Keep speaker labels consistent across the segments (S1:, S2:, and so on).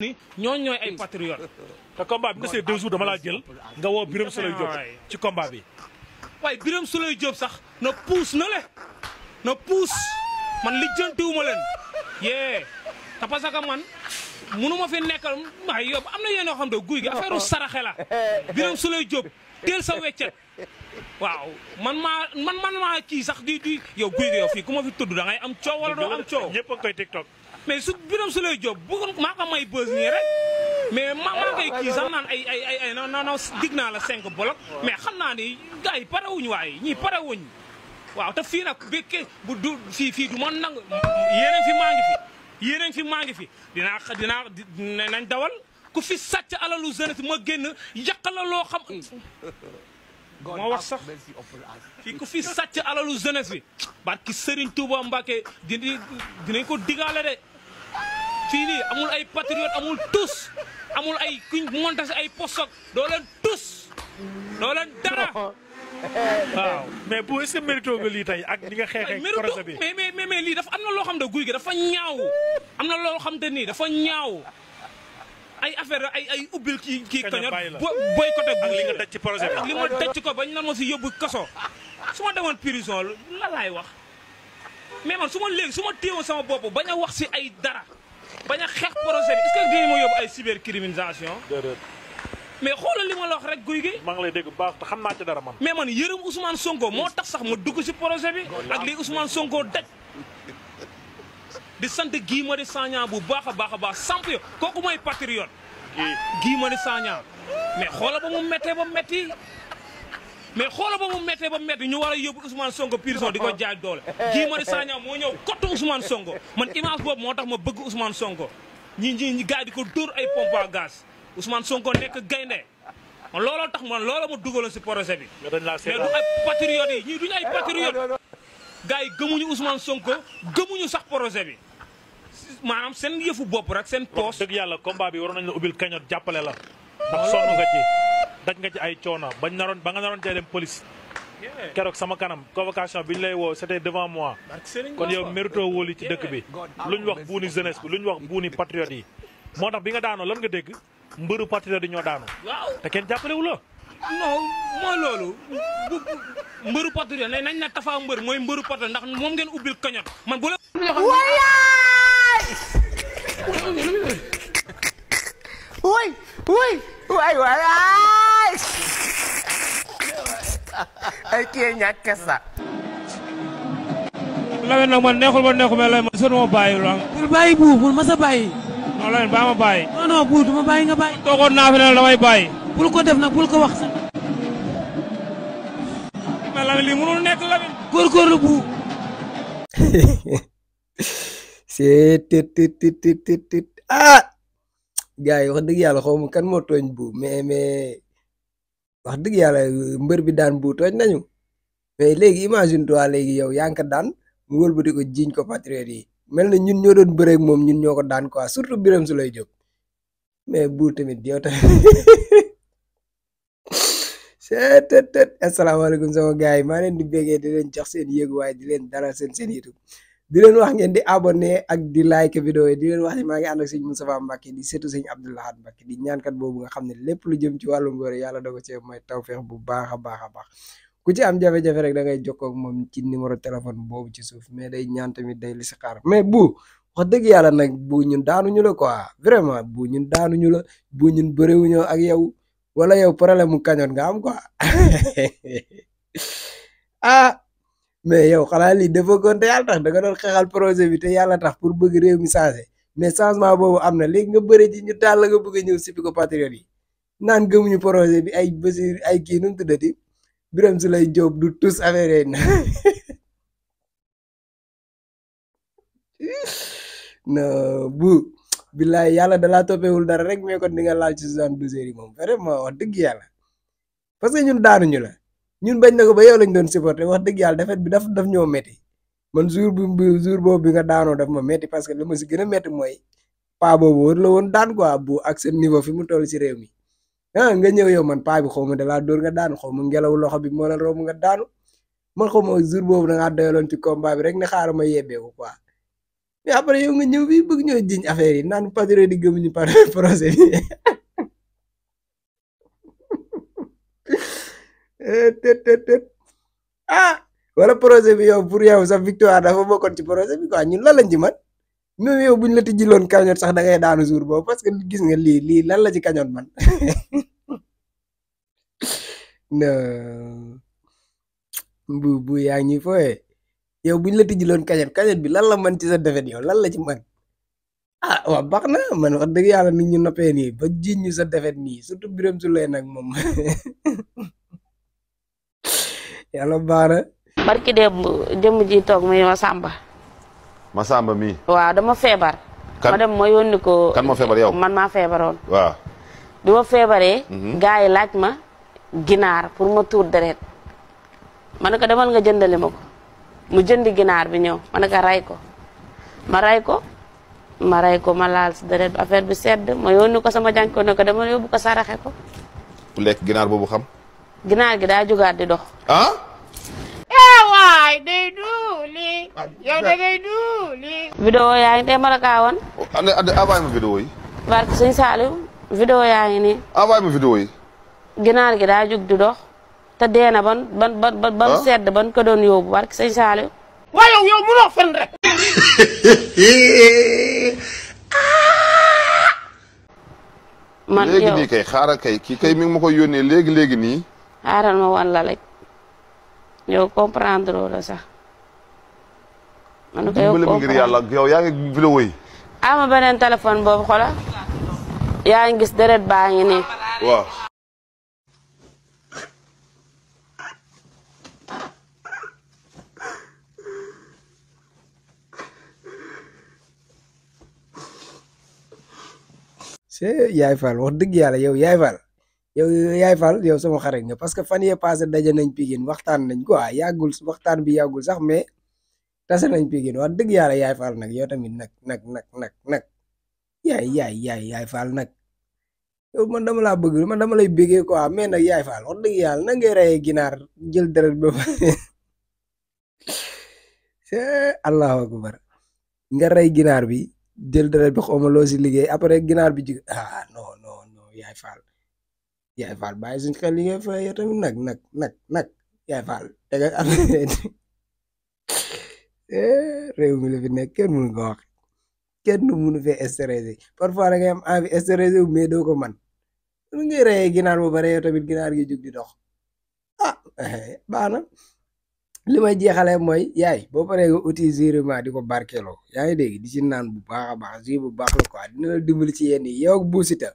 S1: ni ñooñu ñooy ay patriote.
S2: te combat bi nga see 2 jours dama laa jël nga woo Birame Souleye Diop ci combat bi.
S1: waaye Birame Souleye Diop sax na puus na le na puus man lijjantiwuma leen yee te parce que man munu ma fi nekkal waaye yow am na yéen yoo xam ne guy gi affaire u saraxe la Birame Souleye Diop teel sa weccet waaw man maa kii sax di yow guy gi yow fii ku ma fi tudd da ngay am coow wala doo am coow.
S2: ñëpp a koy TikTok.
S1: mais su Birame Souleye Diop bëggoon maa ko may bës nii rek mais maa koy kii sax naan ay non dig naa la 5 bolok mais xam naa ni gars yi pare wuñ waaye ñii pare wuñ waaw te fii nag békke bu du fii du man nangu yéeneen fi maa ngi fi dinaa nañ dawal ku fi sàcc alalu jeunesse ma génn yàq la loo xam moo wax sax fii ku fi sàcc alalu jeunesse bi barki Serigne Touba Mbacké dinañ ko digaale de fii nii amul ay patriote amul tous amul ay kuñ monté si ay posok doo leen tous doo leen dara
S2: waaw mais bu est-ce que mérito nga lii tey ak ni nga xeexee projet bi
S1: mais lii dafa am na loo xam ne guy gi dafa ñaaw am na loo xam te nii dafa ñaaw ay affaire ay ubbil kii kañot boycotté
S2: ak li nga daj ci projet bi
S1: ak li ma daj ci ko bañ nan ma si yóbbu kaso su ma demoon prison la laay wax mais man su ma téewoon sama bopp bañ a wax si ay dara bañ a xeex projet bi est-ce que dinañ ma yóbbu ay cybercriminalisation mais xoolal li ma la wax rek guy gi.
S2: maa ngi lay dégg bu baax te xam naa ci dara man.
S1: mais man yërëm Ousmane Sonko moo tax sax ma dugg si projet bi ak li Ousmane Sonko daj di sant Guy Marius Sagna bu baax a baax samp yo kooku mooy patriote. Guy Marius Sagna mais xoolal ba mu méttee ba métti ñu war a yóbbu Ousmane Sonko prison di ko jaay doole. Guy Marius Sagna moo ñëw kottu Ousmane Sonko man image boobu moo tax ma bëgg Ousmane Sonko ñi gars di ko dóor ay pompe à gaz. Ousmane Sonko nekk gaynde man looloo tax man looloo ma dugaloon si projet bi. mais du ay patriotes yi ñii duñu ay patriotes. gars yi gëmuñu Ousmane Sonko gëmuñu sax projet bi maanaam seen yëfu bopp rek seen poos.
S2: dëgg yàlla combat bi waroon nañu la ubbil kañot jàppale la. ndax sonn nga ci daj nga ci ay coono ba nga naroon cee dem police. keroog sama kanam convocation bi ñu lay woo c'était devant moi. kon yow mérito wóoli ci dëkk bi. luñ wax buuni jeunesse bi luñ wax buuni patriotes yi. moo tax bi nga daanoo lan nga dégg mbëru patriote yi ñoo daanu. waaw te kenn jàppalewu la.
S1: non mooy loolu mbëru patriote nañ na Tafa mbër mooy mbëru patriote ndax moom ngeen ubbil kañot man bu la.
S3: waay ay kii ñàkk sa.
S1: Lamine nag man neexul mais lay man soo ma bàyyi la.
S4: bul bàyyi bu bul ma sa bàyyi.
S1: non Lamine baa ma bàyyi.
S4: non bu du ma bàyyi nga bàyyi.
S1: toogoon naa fi ne damay bàyyi.
S4: bul ko def nag bul ko wax sax.
S1: mais Lamine lii mënul nekk Lamine.
S4: góorgóorlu bu.
S3: c'est tit ah. gars yi wax dëgg yàlla xaw ma kan moo tooñ bu mais wax dëgg yàlla mbër bi daan bu tooñ nañu mais léegi imagine toi léegi yow yaa ngi ko daan mu wëlbati ko jiiñ ko patriote yi mel na ñun ñoo doon bëreeg moom ñun ñoo ko daan quoi surtout Birame Souleye Diop mais bu tamit yow tamit c'est asalaamaaleykum sama gars yi maa leen di béggee di leen jox seen yéeguwaay di leen dalal seen YouTube di leen wax ngeen di abonné ak di like vidéo yi di leen wax ne maa ngi ànd ak sëñ Moustapha Mbacké di seetu sëñ Abdou Lahad Mbacké di ñaankat boobu nga xam ne lépp lu jëm ci wàllu ngóor yàlla dogo ci mooy tawfeex bu baax a baax ku ci am jafe-jafe rek da ngay jokkoo ak moom ci numéro téléphone boobu ci suuf mais day ñaan tamit day li si xaar mais bu wax dëgg yàlla nag bu ñun daanuñu la quoi vraiment bu ñun daanuñu la bu ñun bëréwuñoo ak yow wala yow problème mu kañoon nga am quoi ah mais yow xanaa lii dafa kon te yàlla tax da nga doon xeexal projet bi te yàlla tax pour bëgg réew mi changé mais changement boobu am na léegi nga bëri ji ñu taal la nga bëgg a ñëw sipi ko patriote yi naan gëmuñu projet bi ay Basir ay kii nu mu tuddati Birame Souleye Diop du tous affaire yi non bu billaay yàlla dalaa toppewul dara rek mais kon di nga laal ci 72 heures yi moom vraiment wax dëgg yàlla parce que ñun daanuñu la ñun bañ na ko ba yow lañ doon supporter wax dëgg yàlla defet bi daf ñoo metti man jour boobu bi nga daanoo daf ma metti parce que li ma si gën a metti mooy paa boobu war la woon daan quoi bu ak seen niveau fi mu toll ci réew mi ah nga ñëw yow man paa bi xaw ma dalaa dóor nga daanu xaw ma ngelaw loxo bi moo la romb nga daanu man xaw ma jour boobu da ngaa doyaloon ci combat bi rek ne xaaral ma yebbee ko quoi mais après yow nga ñëw bi bëgg ñoo jiñ affaire yi naan patriote di gëmuñu par projet bi tët wala projet bi yow pour yow sa victoire dafa bokkoon ci projet bi quoi ñun lan lañ ci man même yow buñ la tijjiloon cagnotte sax da ngay daanu jour boobu parce que gis nga lii lan la ci cagnotte man non bu yaa ngi ñuy fooyee yow buñ la tijjiloon cagnotte bi lan la man ci sa defet yow lan la ci man waaw baax na man wax dëgg yàlla nit ñu noppee nii ba jiñ ñu sa defet nii surtout Birame Souleye nag moom yàlla baax na
S5: barki démb jëmm ji toog muy
S6: Masamba mii.
S5: waaw dama feebar.
S6: kan
S5: ma dem ma yónni ko.
S6: kan moo feebar yow.
S5: man maa feebaroon.
S6: waaw.
S5: bi ma feebaree. gars yi laaj ma ginaar pour ma tuur deret ma ne ko demal nga jëndali ma ko mu jëndi ginaar bi ñëw ma ne ko ray ko ma ray ko ma laal si deret bi affaire bi sedd ma yónni ko sama jànk ko ne ko demal yóbbu ko saraxe ko.
S6: ku lekk ginaar boobu xam.
S5: ginaar gi daa jógaat di dox.
S6: ah.
S7: waay day duuli yow da ngay duuli.
S5: vidéo yaa ngi tey ma la kaa woon.
S6: envoyé ma vidéo yi.
S5: barke sëñ Saliou vidéo yaa ngi nii.
S6: envoyé ma vidéo yi.
S5: ginaar gi daa jóg di dox te dee na ban sedd ban ko doon yóbbu barke sëñ Saliou.
S7: waaye yow mënoo fen rek.
S5: man yow
S6: léegi nii kay xaaral kay kii kay mi ngi ma koy yónnee léegi nii.
S5: xaaral ma wan la rek yow comprendre la sax. man ko yow
S6: dimbali ma ngir yàlla yow yaa ngi vidéo yi.
S5: ama beneen téléphone boobu xola yaa ngi gis deret baa ngi nii.
S6: waaw.
S3: Yaay Fall wax dëgg yàlla yow Yaay Fall yow sama xarit nga parce que fan yee passé daje nañ Pikine waxtaan nañ quoi yàggul waxtaan bi yàggul sax mais tase nañ Pikine wax dëgg yàlla Yaay Fall nag yow tamit nag Yaay Fall nag yow man dama laa bëgg man dama lay bëggee quoi mais nag Yaay Fall wax dëgg yàlla na ngay reyee ginaar jël deret ba allahu akbar nga rey ginaar bi jël deret bi xawma loo si liggéey après ginaar bi jig non Yaay Fall bàyyi suñ xel li ngay fay yow tamit nag Yaay Fall tega réew mi la fi nekk kenn mënu ko wax kenn mënu fee stressé parfois da ngay am envie stressé wu mais doo ko man lu ngay reyee ginaar ba bare yow tamit ginaar gi jug di dox baax na li may jeexalee mooy yaay boo paree nga uti jurement di ko barkeeloo yaa ngi dégg di ci naan bu baax a baax bu baax la quoi dina la dimbali ci yenn yi yow ak Bou Siteu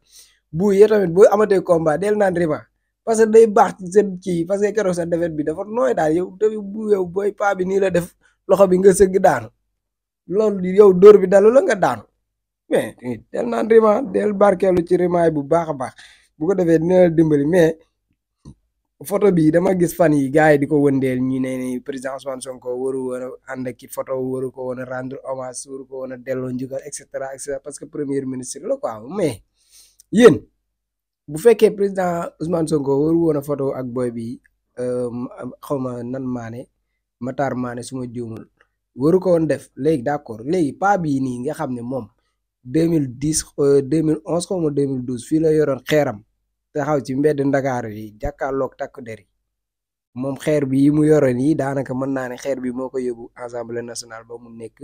S3: bu yow tamit boo amatee combat del naan rima parce que day baax ci seen kii parce que keroog sa defet bi dafa nooy daal yow tamit bu yow booy paa bi nii la def loxo bi nga sëgg daanu loolu yow dóor bi dalu la nga daanu mais del naan rima del barkeelu ci rimaay bu baax a baax bu ko defee dina la dimbali mais photo bi dama gis fan yi gars yi di ko wëndeel ñu ne ni président Ousmane Sonko waru woon a ànd ak ki photo waru ko woon a rendre hommage waru ko woon a delloo njukkal et cetera parce que premier ministre la quoi mais yéen bu fekkee président Ousmane Sonko waru woon a photo ak boy bi xawma nan Matar Mané su ma juumul waru ko woon def léegi d'accord léegi pa bii nii nga xam ne moom 2010 2011 xawma 2012 fii la yoroon xeeram taxaw ci mbedd Ndakaaru yi jàkkaarloog takk der yi moom xeer bi yi mu yoroon yi daanaka mën naa ne xeer bi moo ko yóbbu assemblée nationale ba mu nekk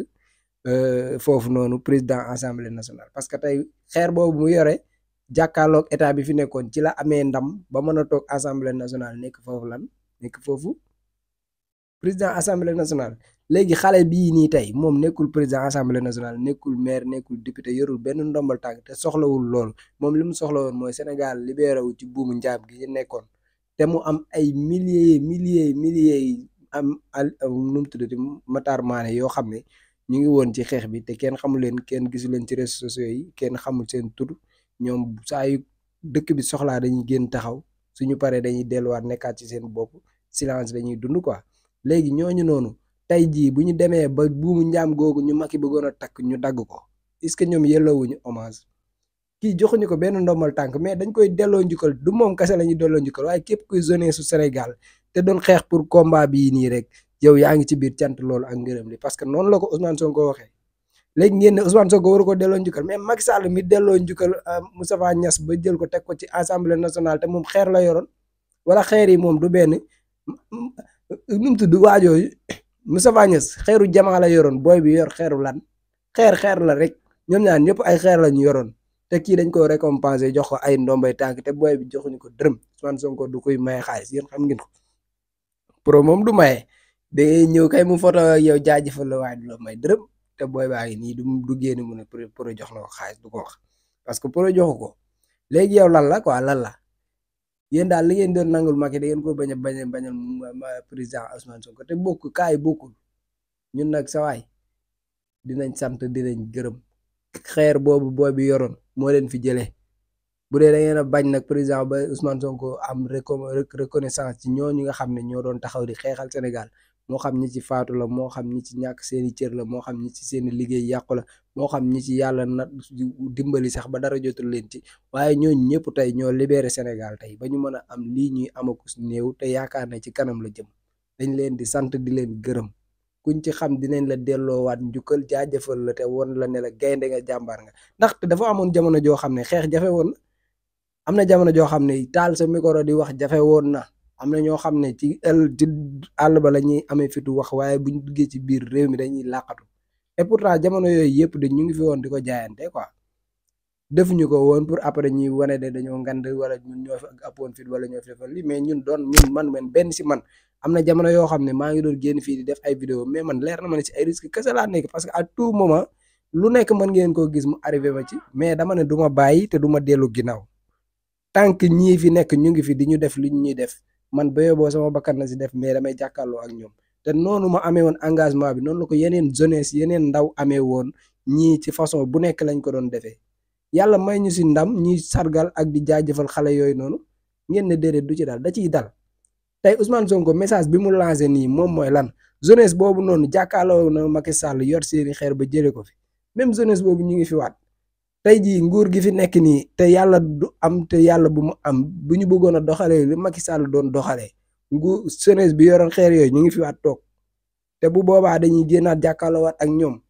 S3: foofu noonu président assemblée nationale parce que tey xeer boobu mu yore jàkkaarloog état bi fi nekkoon ci la amee ndam ba mën a toog assemblée nationale nekk foofu président assemblée nationale léegi xale bii nii tey moom nekkul président assemblée nationale nekkul maire nekkul député yorul benn ndombal tànk te soxlawul loolu moom li mu soxla woon mooy Sénégal libéré wu ci buumu njaam gi ñu nekkoon te mu am ay milliers am nu mu tuddati Matar Mané yoo xam ne ñu ngi woon ci xeex bi te kenn xamul leen kenn gisu leen ci réseaux sociaux yi kenn xamul seen tur ñoom saa yu dëkk bi soxlaa dañuy génn taxaw suñu paree dañuy delluwaat nekkaat ci seen bopp silence dañuy dund quoi léegi ñooñu noonu tey jii bu ñu demee ba buumu njaam googu ñu Macky bëggoon a takk ñu dagg ko est-ce que ñoom yelloowuñu hommage kii joxuñu ko benn ndombal tànk mais dañ koy delloo njukkal du moom kese la ñuy delloo njukkal waaye képp kuy jeunesse su Sénégal te doon xeex pour combat bii nii rek yow yaa ngi ci biir cant loolu ak ngërëm li parce que noonu la ko Ousmane Sonko waxee léegi ngeen ne Ousmane Sonko waru ko delloo njukkal mais Macky Sall mi delloo njukkal Moustapha Niasse ba jël ko teg ko ci assemblée nationale te moom xeer la yoroon wala xeer yi moom du benn nu mu tudd waajooyu Moustapha Niasse xeeru jamaa la yoroon booy bi yor xeeru lan xeer la rek ñoom ñaar ñëpp ay xeer la ñu yoroon te kii dañ ko récompensé jox ko ay ndombay tànk te booy bi joxuñu ko dërëm Ousmane Sonko du koy maye xaalis yéen xam ngeen ko pro moom du maye da ngay ñëw kay mu photo yow jaajëfal la waaye du la may dërëm te booy baa ngi nii du génn mu ne pro jox na ko xaalis du ko wax parce que pro joxu ko léegi yow lan la quoi lan la yéen daal li ngeen doon nangul Macky da ngeen ko bañal président Ousmane Sonko te bokk kaay bokkul ñun nag sa waay dinañ sant dinañ gërëm xeer boobu booy bi yoroon moo leen fi jëlee bu dee da ngeen a bañ nag président ba Ousmane Sonko am reconnaissance ci ñooñu nga xam ne ñoo doon taxaw di xeexal Sénégal moo xam ñi ci faatu la moo xam ñi ci ñàkk seeni cër la moo xam ñi ci seeni liggéey yàqu la moo xam ñi ci yàlla na dimbali sax ba dara jotul leen ci waaye ñooñu ñëpp tey ñoo libéré Sénégal tey ba ñu mën a am lii ñuy amakus néew te yaakaar ne ci kanam la jëm dañ leen di sant di leen gërëm kuñ ci xam dinañ la delloowaat njukkal jaajëfal la te woon la ne la gaynde nga jàmbaar nga ndaxte dafa amoon jamono joo xam ne xeex jafe woon na am na jamono joo xam ne taal sa micro di wax jafe woon na am na ñoo xam ne ci àll ba la ñuy amee fitu wax waaye buñ duggee ci biir réew mi dañuy làqatu et pourtant jamono yooyu yëpp de ñu ngi fi woon di ko jaayante quoi defuñu ko woon pour après ñuy wane de dañoo ngand wala ñun ñoo fi appoon fit wala ñoo fi defal li mais ñun man benn si man am na jamono yoo xam ne maa ngi doon génn fii di def ay vidéo mais man leer na ma ne si ay risque kese laa nekk parce que à tout moment lu nekk mën ngeen koo gis mu arrivé ma ci mais dama ne du ma bàyyi te du ma dellu ginnaaw tant que ñii fi nekk ñu ngi fi di ñu def li ñuy def man ba boo sama bakkan na si def mais damay jàkkaarloo ak ñoom te noonu ma amee woon engagement bi noonu la ko yeneen jeunesse yeneen ndaw amee woon ñii ci façon bu nekk lañ ko doon defee yàlla may ñu si ndam ñuy sargal ak di jaajëfal xale yooyu noonu ngeen ne déedéet du ci dal da ciy dal tey Ousmane Sonko message bi mu lancé nii moom mooy lan jeunesse boobu noonu jàkkaarloo na Macky Sall yor seeni xeer ba jëlee ko fi même jeunesse boobu ñu ngi fi waat tey jii nguur gi fi nekk nii te yàlla du am te yàlla bu mu am bu ñu bëggoon a doxalee li Macky Sall doon doxalee nguur jeunesse bi yoroon xeer yooyu ñu ngi fi waat toog te bu boobaa dañuy génnaat jàkkaarloo waat ak ñoom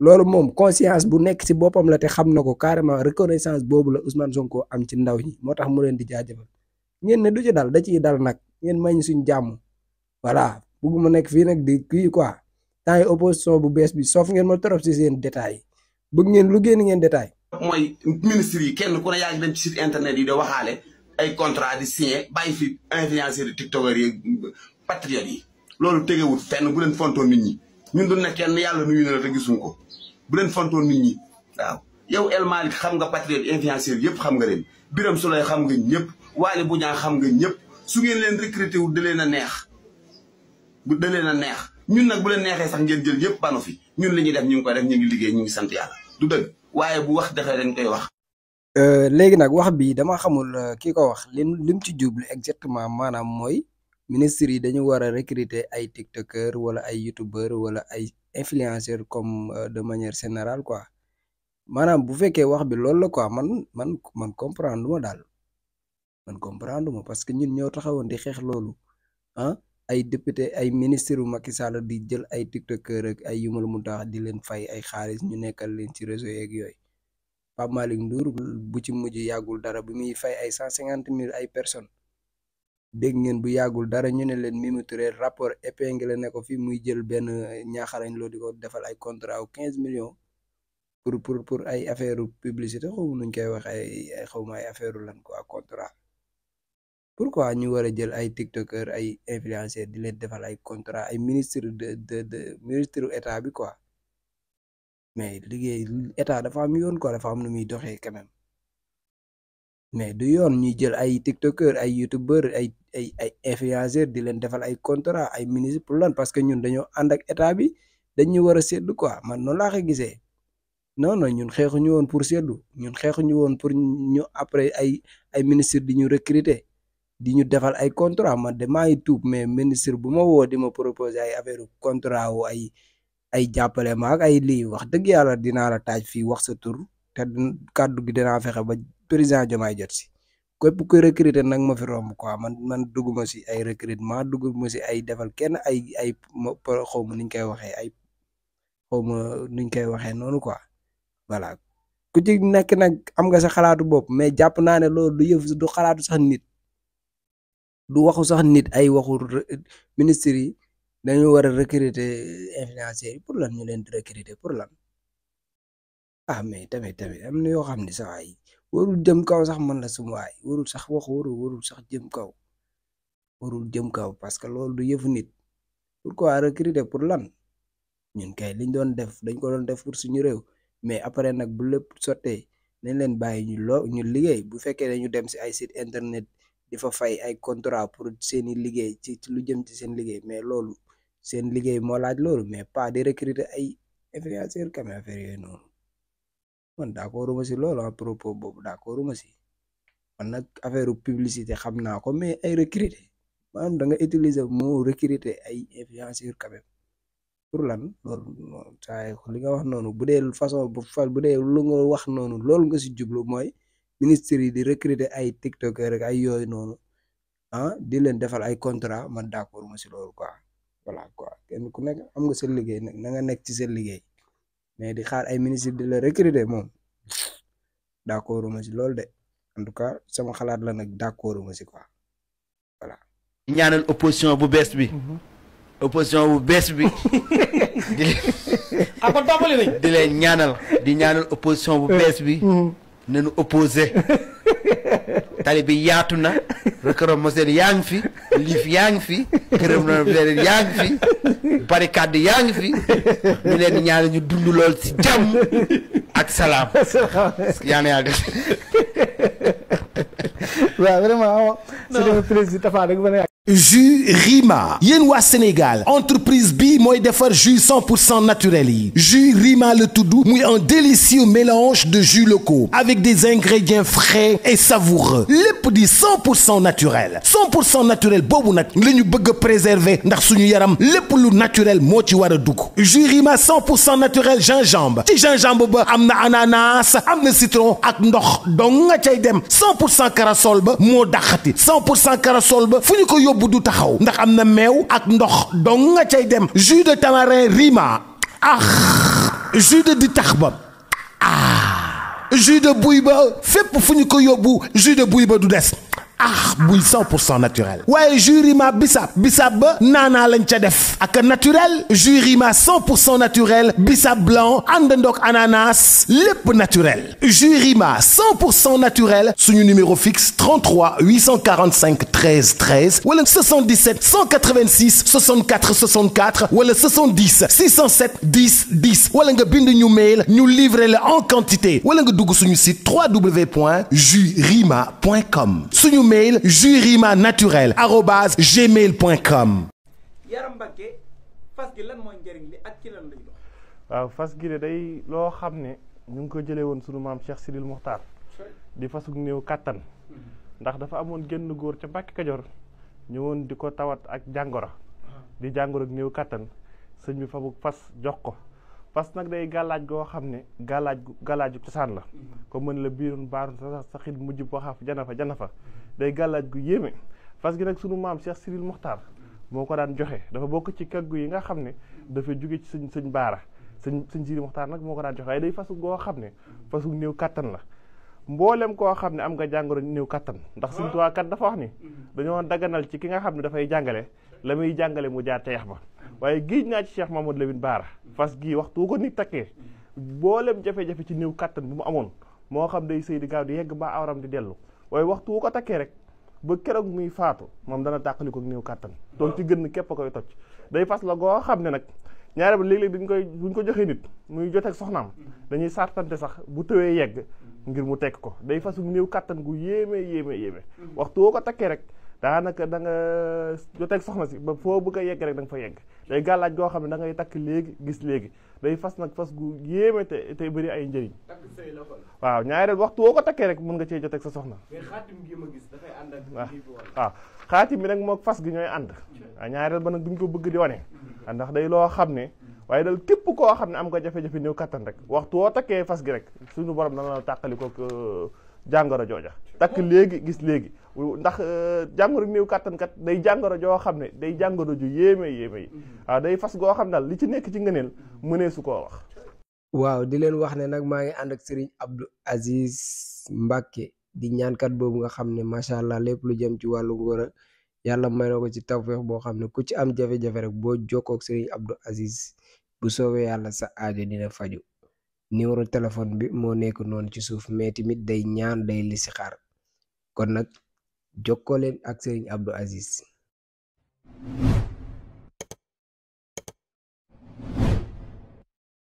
S3: loolu moom conscience bu nekk ci boppam la te xam na ko carrément reconnaissance boobu la Ousmane Sonko am ci ndaw ñi moo tax mu leen di jaajëfal ngeen ne du ci dal da ciy dal nag ngeen may ñu suñ jàmm voilà bugguma nekk fii nag di kii quoi temps yi opposition bu bees bi soof ngeen ma trop ci seen détails bëgg ngeen lu génn ngeen détail
S8: mooy ministre yi kenn ku ne yaa ngi dem ci site internet yi da waxaale ay contrat di signé bàyyi fi influenceurs yi tiktokers yi patriotes yi loolu tegewut fenn bu leen fontoon nit ñi ñun du ne kenn yàlla nuyu na la te gisuñ ko bu leen fontoon nit ñi waaw yow El Malick xam nga patriote influenceurs yëpp xam nga leen Birame Souleye xam nga ñëpp Waly Bouña xam nga ñëpp su ngeen leen recruté wu da leen a neex bu da leen a neex ñun nag bu leen neexee sax ngeen jël yëpp banu fi ñun li ñuy def ñu ngi koy def ñu ngi liggéey ñu ngi sant yàlla du dëgg waaye bu wax defee dañ koy wax.
S3: léegi nag wax bi dama xamul kii ko wax lim ci jublu exactement maanaam mooy ministre yi dañu war a recruter ay tiktokeur wala ay youtubeur wala ay influenceur comme de manière générale quoi maanaam bu fekkee wax bi loolu la quoi man comprendre ma daal man comprendre ma parce que ñun ñoo taxawoon di xeex loolu ah ay député ay ministre u Macky Sall di jël ay tiktokeur ak ay yumal mu tax di leen fay ay xaalis ñu nekkal leen ci réseau yeeg yooyu Pape Malick Ndour bu ci mujj yàggul dara bi muy fay ay 150 000 ay personnes dégg ngeen bu yàggul dara ñu ne leen Mimi Touré rapport épinglé ne ko fi muy jël benn ñaaxarañ loo di ko defal ay contrat wu 15 millions pour ay affaire publicité xaw ma nuñ koy wax ay xaw ma ay affaire lan quoi contrat pourquoi ñu war a jël ay tiktokeur ay influenceur di leen defal ay contrat ay ministre de ministre état bi quoi mais liggéey état dafa am yoon quoi dafa am nu muy doxee quand même mais du yoon ñuy jël ay tiktokeur ay youtubeur ay influenceur di leen defal ay contrat ay ministre pour lan parce que ñun dañoo ànd ak état bi dañu war a seddu quoi man noonu laa ko gisee non ñun xeexuñu woon pour seddu ñun xeexuñu woon pour ñu après ay ministre di ñu recruter di ñu defal ay contrat man de maa ngi tuub mais ministre bu ma woo di ma proposer ay affaire contrat wu ay jàppale ma ak ay lii wax dëgg yàlla dinaa la taaj fii wax sa tur te kàddu gi dinaa fexe ba président Diomaye jot si képp ku recruter nag ma fi romb quoi man dugguma si ay recrutement dugguma si ay defal kenn ay xaw ma niñ koy waxee xawma nuñ koy waxee noonu quoi voilà ku ci nekk nag am nga sa xalaatu bopp mais jàpp naa ne loolu du yëf du xalaatu sax nit du waxu sax nit ay waxu ministre yi dañu war a recruter influenceurs yi pour lan ñu leen di recruter pour lan mais tamit am na yoo xam ne sax ay warul jëm kaw sax man la suma waay warul sax wax warul sax jëm kaw warul jëm kaw parce que loolu du yëfu nit pourquoi recruter pour lan ñun kay liñ doon def dañ ko doon def pour suñu réew mais après nag bu lépp sottee nañ leen bàyyi ñu liggéey bu fekkee dañu dem si ay site internet di fa fay ay contrat pour seeni liggéey ci lu jëm ci seen liggéey mais loolu seen liggéey moo laaj loolu mais pas di recruter ay influenceurs comme affaire yooyu noonu man d'accorduma si loolu à propos boobu d'accorduma si man nag affaire publicité xam naa ko mais ay recruter maanaam da nga utiliser moo recruter ay influenceurs quand même pour lan loolu saa li nga wax noonu bu dee façon bu dee lu nga wax noonu loolu nga si jublu mooy ministre yi di recruter ay tiktokers rek ay yooyu noonu di leen defal ay contrat man d'accorduma si loolu quoi voilà quoi kenn ku nekk am nga sa liggéey nag na nga nekk ci sa liggéey mais di xaar ay ministre di la recruter moom d'accorduma si loolu de en tout cas sama xalaat la nag d'accorduma si quoi voilà.
S9: ñaanal opposition bu bees bi. opposition bu bees bi.
S7: ako tàmbali nañ.
S9: di leen ñaanal opposition bu bees bi. nañu opposé. tali bi yaatu na. Recoro Moselle yaa ngi fi. Liif yaa ngi fi. Këram na leen yaa ngi fi. barricade yaa ngi fi. ñu leen ñaanal ñu dund lool ci jàmm ak salaam. yaa na yàlla def.
S3: waaw vraiment c'est un plaisir Tafa rek ba
S10: jus Rima yéen waa Sénégal entreprise bi mooy defar jus 100% naturel yi jus Rima le tudd muy un délicieux mélange de jus locaux avec des ingrédients frais et savoureux lépp di 100% naturel 100% naturel boobu nag la ñu bëgg a préserver ndax suñu yaram lépp lu naturel moo ci war a dugg jus Rima 100% naturel gingembre ci gingembre ba am na ananas am na citron ak ndox dong nga cay dem 100% corossol ba moo daxati 100% corossol ba fu ñu ko yóbbu du taxaw ndax am na meew ak ndox dong nga cay dem jus de tamarin Rima jus de ditax ba jus de buy ba fépp fu ñu ko yóbbu jus de buy ba du des buy 100% naturel waaye jus Rima bissap ba naanaa lañ ca def ak naturel jus Rima 100% naturel bissap blanc àndandoog ananas lépp naturel jus Rima 100% naturel suñu numéro fixe 33 845 13 13 wala 77 186 64 64 wala 70 607 10 10 wala nga bind ñu mail ñu livrer la en quantité wala nga dugg suñu site www.jusrima.com suñu mail jusrima naturel@gmail.com.
S3: Yaram Mbacké fas gi lan mooy njëriñ li ak ci lan lay dox.
S2: waaw fas gi de day loo xam ne ñu ngi ko jëlee woon sunu maam Cheikh Sidil Muxtaar di fasug néew kattan ndax dafa amoon genn góor ca Mbàkke Kajoor ñëwoon di ko tawat ak jàngoro di jàngoro ak néew kattan sëñ bi fabu fas jox ko fas nag day gàllaaj goo xam ne gàllaaju cosaan la ko mën la biirun baarun sa xit mujj boo xaaf jana fa day gàllaaj gu yéeme fas gi nag sunu maam Cheikh Sidil Muxtaar moo ko daan joxe dafa bokk ci kaggu yi nga xam ne dafa jóge ci sëñ baara sëñ Sidil Muxtaar nag moo ko daan joxe waaye day fasu goo xam ne fasu néew kattan la mboolem koo xam ne am nga jàngoro néew kattan ndax Sëñ Tuubaa kat dafa wax ni dañoo daganal ci ki nga xam ne dafay jàngale la muy jàngale mu jaar ca yax ba waaye géej naa ci Cheikh Mamadou Lamine Baara fas gii waxtu ko nit takkee mboolem jafe-jafe ci néew kattan bu mu amoon moo xam day sëy di gaaw di yegg ba awram di dellu waaye waxtu wu ko takkee rek ba keroog muy faatu moom dana tàqali ko néew kattan donc ci gën képp a koy toj day fas la goo xam ne nag ñaare ba léeg-léeg buñ ko joxee nit muy joteeg soxnaam dañuy sartante sax bu tëwee yegg ngir mu tekk ko day fasu néew kattan gu yéeme waxtu woo ko takkee rek daanaka da nga joteeg soxna si ba foo bëgg a yegg rek da nga fa yegg day gàllaaj goo xam ne da ngay takk léegi gis léegi day fas nag fas gu yéeme te bëri ay njëriñ waaw ñaareel waxtu woo ko takkee rek mën nga cee joteeg sa soxna waaw xaatim bi nag moo fas gi ñooy ànd waaw ñaareel ba nag duñ ko bëgg di wane ndax day loo xam ne waaye dal képp koo xam ne am nga jafe-jafe néew kattan rek waxtu woo takkee fas gi rek suñu borom dana la tàqali ko jàngoro jooja
S11: takk léegi gis léegi ndax jàngoro néew kàttan kat day jàngoro joo xam ne day jàngoro ju yéeme yi waaw day fas goo xam daal li ci nekk ci ngëneel mënee su koo wax.
S3: waaw di leen wax ne nag maa ngi ànd ak Serigne Abdou Aziz Mbacke di ñaankat boobu nga xam ne macha allah lépp lu jëm ci wàllu ngóor yàlla may na ko ci tawfeex boo xam ne ku ci am jafe-jafe rek boo jokkoo ak Serigne Abdou Aziz bu soobee yàlla sa aajo dina faju numéro téléphone bi moo nekk noonu ci suuf mais tamit day ñaan day listixaar kon nag jokkoo leen ak Serigne Abdou Aziz.